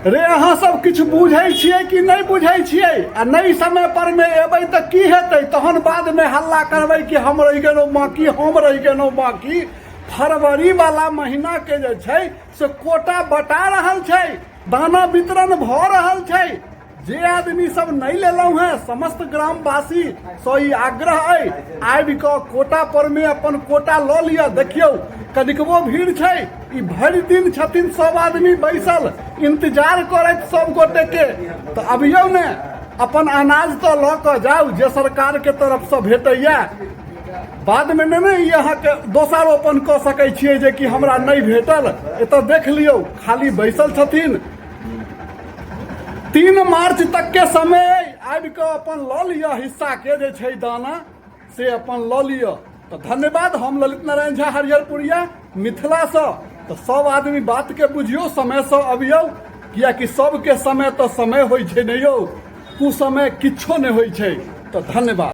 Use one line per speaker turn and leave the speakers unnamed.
रे अहाँ सब किछु बुझै छियै कि नहि बुझै छियै? आ नहि समय पर मे एबै तऽ की हेतै? तहन बाद मे हल्ला करबै कि हम रहि गेलहुँ बाकी, हम रहि गेलहुँ बाकी। फरवरी वाला महीना के जे छै से कोटा बटा रहल छै, दाना वितरण भऽ रहल छै। जे आदमी सब नहि लेलहुँ हेँ, समस्त ग्रामवासी सँ ई आग्रह अइ, आबि कऽ कोटा पर मे अपन कोटा लऽ लिअ। देखियौ कनिकबो भीड़ छै, ई भरि दिन छथिन सब आदमी बैसल इंतजार करैत सब गोटे के। तऽ अबियौ ने, अपन अनाज तऽ लऽ कऽ जाउ जे सरकार के तरफ सँ भेटैया। बाद मे नहि ने ई अहाँके दोषारोपण कऽ सकै छियै जे कि हमरा नहि भेटल। एतऽ देख लियौ खाली बैसल छथिन। 3 मार्च तक के समय अइ, आबि कऽ अपन लऽ लिअ हिस्सा के जे छै दाना से अपन लऽ लिअ। तऽ धन्यवाद। हम ललित नारायण झा हरिहरपुरिया मिथिलासँ। तऽ सब आदमी बात के बुझियौ, समयसँ अबियौ, कियाकि सबके समय तऽ समय होइ छै ने यौ, कुसमय किछो नहि होइ छै। तऽ धन्यवाद।